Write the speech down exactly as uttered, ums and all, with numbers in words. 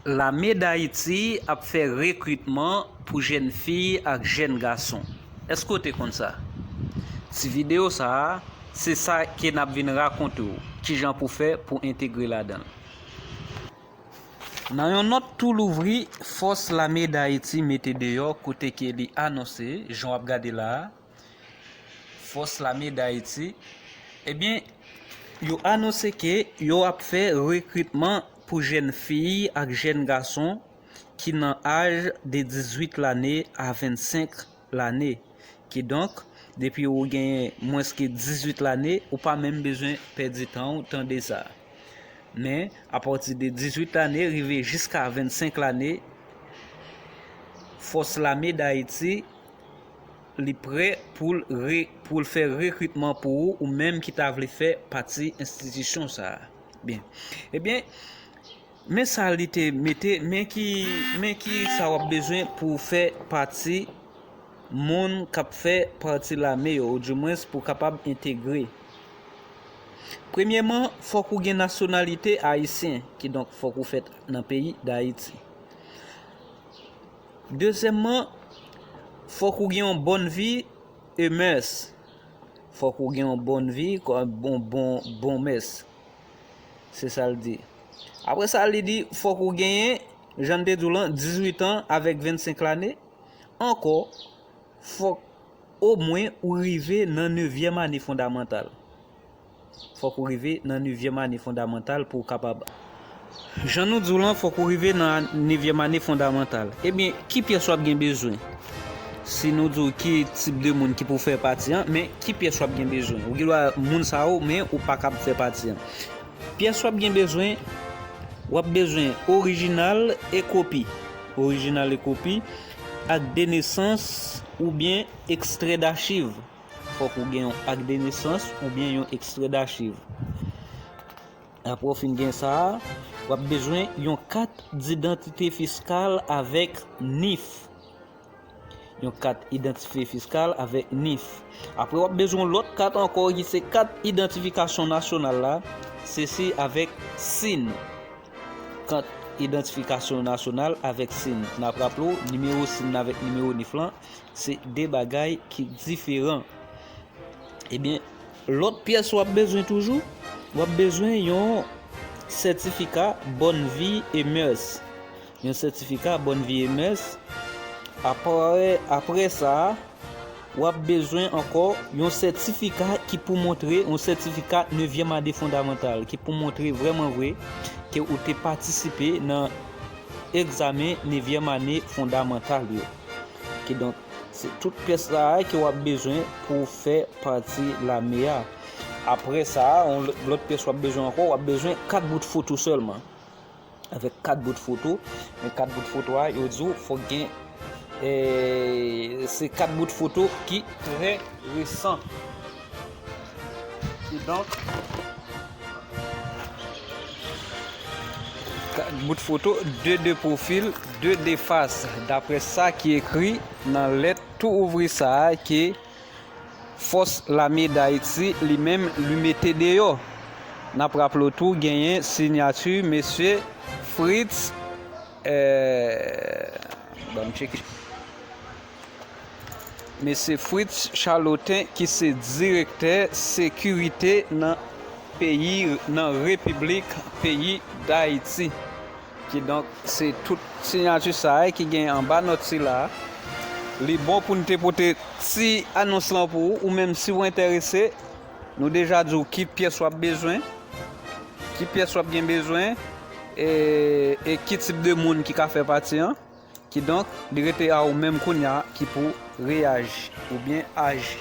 Lame Dayiti ap fè rekritman pou jèn fi ak jèn gason. Èske w te konn sa? Ti videyo sa a, se sa ke n ap vin rakonte w, kijan pou fè pou entegre ladan l. Nan yon nòt tou louvri, Fòs Lame Dayiti mete deyò kote ke li anonse, jan w ap gade la a, Fòs Lame Dayiti, ebyen, yo anonse ke yo ap fè rekritman pou jèn fi ak jèn gason ki nan aj de dizuit lane a vennsenk lane. Kidonk, depi ou genyen mwens ke dizuit lane, ou pa menm bezwen pèdi tan w tande sa. Men, apati de dizuit lane rive jiska vennsenk lane, Fòs Lame Dayiti, li prè pou l re-, pou l fè rekritman pou ou, ou menm ki ta vle fè pati enstitisyon sa a. Byen. Ebyen, men sa li te mete, men ki, men ki sa w ap bezwen pou w fè pati moun k ap fè pati lame yo, oudimwens pou w kapab entegre. Premyèman, fòk ou gen nasyonalite ayisyen, kidonk fòk ou fèt nan peyi Dayiti. Dezyèmman, fòk ou gen yon bòn vi e mès. Fòk ou gen yon bòn vi, kò-, bon, bon, bon mès. Se sa l di. Apre sa, li di, fòk ou genyen, jan n te di w lan, dizuit an avèk vennsenk lane. Ankò, fòk omwen ou rive nan nevyèm ane fondamantal. Fòk ou rive nan nevyèm ane fondamantal pou w kapab. Jan nou di w lan, fòk ou rive nan nevyèm ane fondamantal. Ebyen, ki pyès w ap gen bezwen? Si nou di w ki tip de moun ki pou fè pati an, men ki pyès w ap gen bezwen? Ou gen dwa moun sa yo, men ou pa kab fè pati an. Pyès w ap gen bezwen, w ap bezwen orijinal e kopi. Orijinal e kopi, ak de nesans oubyen ekstrè dachiv. Fòk ou gen yon ak de nesans oubyen yon ekstrè dachiv. Apre w fin gen sa a, w ap bezwen yon kat didantite fiskal avèk nif. Yon kat idantifye fiskal avèk nif. Apre w ap bezwen yon lòt kat ankò ki se kat idantifikasyon nasyonal la, sesi avèk sin. Kat idantifikasyon nasyonal avèk sin. N ap raple w, nimewo sin avèk nimewo nif lan, se de bagay ki diferan. Ebyen, lòt pyès w ap bezwen toujou, w ap bezwen yon sètifika bòn vi e mès. Yon sètifika bòn vi e mès. Apre, apre sa, w ap bezwen ankò yon sètifika ki pou montre, yon sètifika nevyèm ane fondamantal, ki pou montre vrèman vre ke ou te patisipe nan egzamen nevyèm ane fondamantal yo. Kidonk, se tout pyès sa a ke w ap bezwen pou w fè pati lame a. Apre sa, yon lò-, lòt pyès w ap bezwen ankò, w ap bezwen kat bout foto sèlman. Avèk kat bout foto, men kat bout foto a, yo di w fòk gen, eh, se kat bout foto ki trè resan. Kidonk, kat bout foto, de de pwofil, de de fas, daprè sa ki ekri nan lèt tou ouvri sa a ke Fòs Lame Dayiti li menm li mete deyò. N ap raple w tou genyen siyati mesye Fritz, eh, ban m tcheke. Mesye Fritz Charlotin ki se direktè sekirite nan peyi, nan Repiblik peyi Dayiti. Kidonk, se tout siyati sa a ki gen anba nòt sila a. Li bon pou n te pote ti anons lan pou ou, ou menm si w enterese, nou deja di w ki pyès w ap bezwen, ki pyès w ap gen bezwen, e, e ki tip de moun ki ka fè pati an. Kidonk, li rete a ou menm kounye a ki pou reyaji oubyen aji.